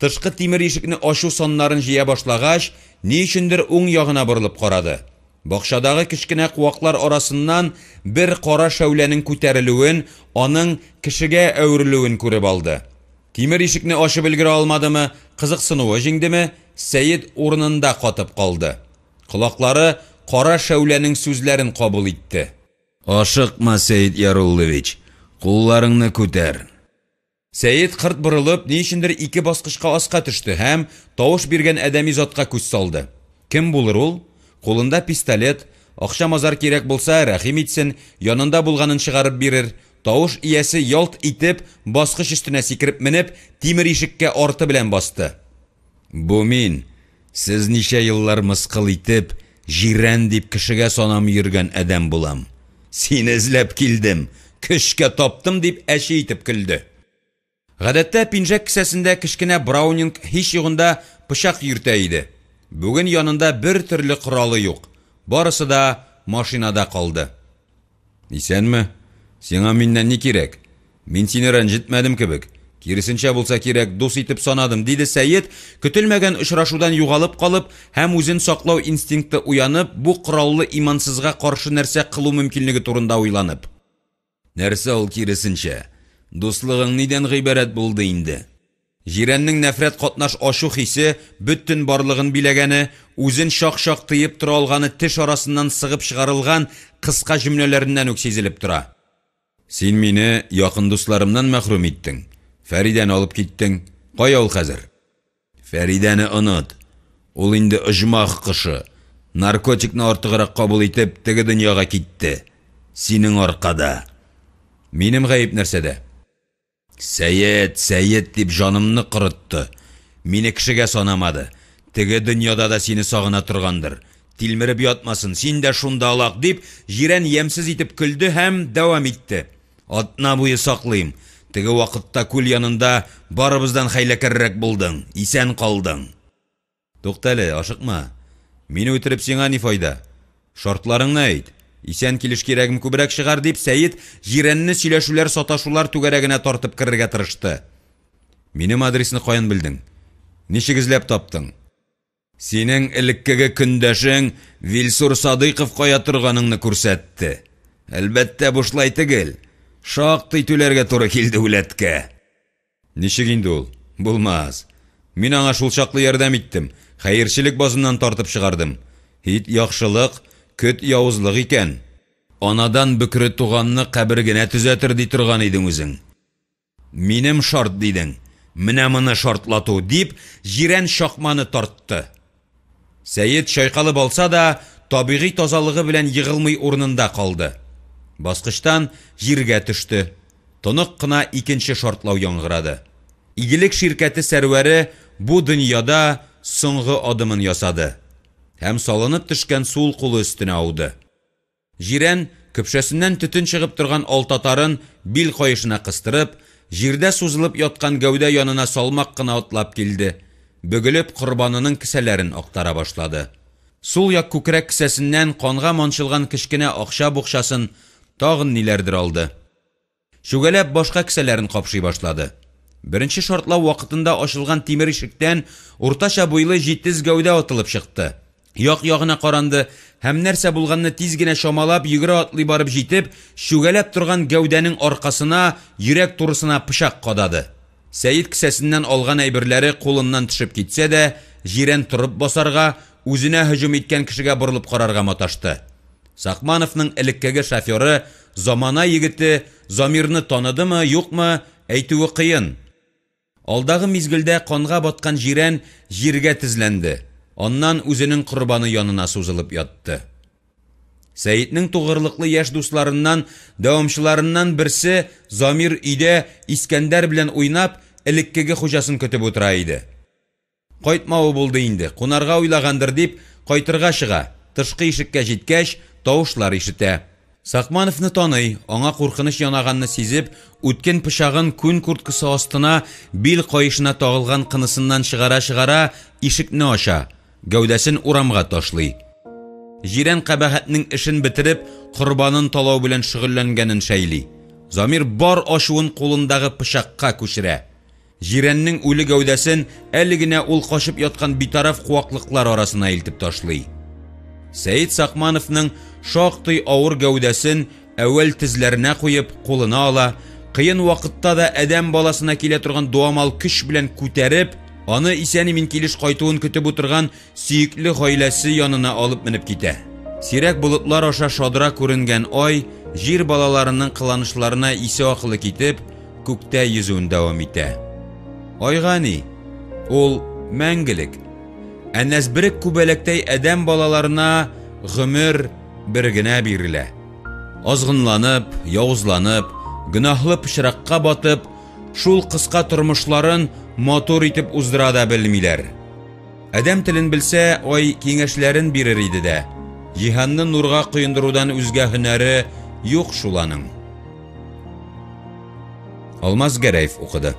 Тышкы тимер ишекне ачу саннарын җыя башлагач, ни өчендер уң ягына борылып карады. Бакчадагы кечкенә куаклар арасыннан бер кара шәүләнең күтәрелүен, аның кешегә әверелүен күреп алды. Тимер ишекне ачып өлгерә алмадымы, кызыксынуы җиңдеме, Сәет урынында катып калды. Колаклары кара шәүләнең сүзләрен кабул итте. Ашыкма, Сәет Яруллович, кулларыңны күтәр. Сәет кырт борылып, ни өчендер ике баскычка аска төште һәм тавыш биргән адәми затка күз салды. Кем булыр ул? Кулында пистолет, акча-мазар кирәк булса, рәхим итсен, янында булганын чыгарып бирер. Тавыш иясе ялт итеп, баскыч өстенә сикереп менеп, тимер ишеккә арты белән басты. Бу мин, сез ничә еллар мыскыл итеп, җирән дип кешегә санамый йөргән адәм булам. Сине эзләп килдем, көчкә таптым, дип әче итеп көлде. Гадәттә пинжәк кесәсендә кечкенә браунинг, һич югында пычак йөртә иде. Бүген янында бер төрле коралы юк, барысы да машинада калды. Исәнме? Сиңа миннән ни кирәк? Мин сине рәнҗетмәдем кебек. Киресенчә булса кирәк, дус итеп санадым, диде Сәет, көтелмәгән очрашудан югалып калып һәм үзен саклау инстинкты уянып, бу кораллы имансызга каршы нәрсә кылу мөмкинлеге турында уйланып. Нәрсә ул киресенчә? Дуслыгың нидән гыйбарәт булды инде? Җирәннең нәфрәт катнаш ачу хисе бөтен барлыгын биләгәне, үзен чак-чак тыеп тора алганы теш арасыннан сыгып чыгарылган кыска җөмләләреннән үк сизелеп тора. Син мине якын дусларымнан мәхрүм иттең. Фәридәне алып киттең. Кая ул хәзер? Фәридәне оныт. Ул инде оҗмах кошы. Наркотикны артыграк кабул итеп, теге дөньяга китте. Синең аркада. Минем гаеп нәрсәдә? Сәет, Сәет дип җанымны корытты. Мине кешегә санамады. Теге дөньяда да сине сагына торгандыр. Тилмереп ятмасын, син дә шунда олак, дип, Җирән ямьсез итеп көлде һәм дәвам итте. Атна буе саклыйм. Теге вакытта күл янында барыбыздан хәйләкәррәк булдың, исән калдың. Туктале, ашыкма. Мине үтереп сиңа ни файда? Шартларыңны әйт. Исән килеш кирәгем күбрәк чыгар, дип Сәет Җирәнне сөйләшүләр-саташулар түгәрәгенә тартып керергә тырышты. Минем адресны каян белдең? Ничек эзләп таптың? Синең элеккеге көндәшең Вилсур Садыйков кая торганыңны күрсәтте. Әлбәттә, бушлай тегел. Шактый түләргә туры килде үләткә. Ничек инде ул? Булмас. Мин аңа шулчаклы ярдәм иттем, хәерчелек базыннан тартып чыгардым. Һит яхшылык, көт явызлык икән. Анадан бөкре туганны кабер генә төзәтер, ди торган идең үзең. Минем шарт дидең, менә моны шартлату, дип, җирән чакманы тартты. Сәет чайкалып алса да, табигый тазалыгы белән егылмый урынында калды. Баскычтан җиргә төште. Тонык кына икенче шартлау яңгырады. Игелек ширкәте сәрвәре бу дөньяда соңгы адымын ясады һәм салынып төшкән сул кулы өстенә ауды. Җирән, көпшәсеннән төтен чыгып торган алтатарын бил каешына кыстырып, җирдә сузылып яткан гәүдә янына салмак кына атлап килде, бөгелеп корбанының кесәләрен актара башлады. Сул як күкрәк кесәсеннән канга манчылган кечкенә акча букчасын, тагын ниләрдер алды. Чүгәләп башка кесәләрен капшый башлады. Беренче шартлау вакытында ачылган тимер ишектән уртача буйлы җитез гәүдә атылып чыкты. Як-ягына каранды һәм нәрсә булганны тиз генә чамалап, йөгерә-атлый барып җитеп, чүгәләп торган гәүдәнең аркасына, йөрәк турысына пычак кадады. Сәет кесәсеннән алган әйберләре кулыннан төшеп китсә дә, Җирән торып басарга, үзенә һөҗүм иткән кешегә борылып карарга маташты. Сакмановның элеккеге шоферы, замана егете Замирны таныдымы, юкмы, әйтүе кыен. Алдагы мизгелдә канга баткан Җирән җиргә тезләнде, аннан үзенең корбаны янына сузылып ятты. Сәетнең тугрылыклы яшь дусларыннан, дәвамчыларыннан берсе Замир өйдә Искәндәр белән уйнап, элеккеге хуҗасын көтеп утыра иде. Кайтмавы булды инде, кунарга уйлагандыр дип, кайтырга чыга, тышкы ишеккә җиткәч, тавышлар ишетә. Сакмановны таный, аңа куркыныч янаганны сизеп, үткен пычагын күн курткасы астына, бил каешына тагылган кынысыннан чыгара-чыгара, ишекне ача, гәүдәсен урамга ташлый. Җирән кабахәтнең эшен бетереп, корбанын талау белән шөгыльләнгәнен шәйли. Замир бар ачуын кулындагы пычакка күчерә. Җирәннең үле гәүдәсен әле генә ул качып яткан битараф куаклыклар арасына илтеп ташлый. Сәет Сакмановның шактый авыр гәүдәсен әүвәл тезләренә куеп, кулына ала, кыен вакытта да адәм баласына килә торган дуамал көч белән күтәреп, аны исән-имин килеш кайтуын көтеп утырган сөекле гаиләсе янына алып менеп китә. Сирәк болытлар аша шадра күренгән ай, җир балаларының кыланышларына исе-акылы китеп, күктә йөзүен дәвам итә. Айга ни? Ул мәңгелек. Ә нәзберек күбәләктәй адәм балаларына гомер бер генә бирелә. Азгынланып, явызланып, гөнаһлы пычракка батып, шул кыска тормышларын матур итеп уздыра да белмиләр. Адәм телен белсә, ай киңәшләрен бирер иде дә, җиһанны нурга коендырудан үзгә һөнәре юк шул аның. Алмаз Гәрәев укыды.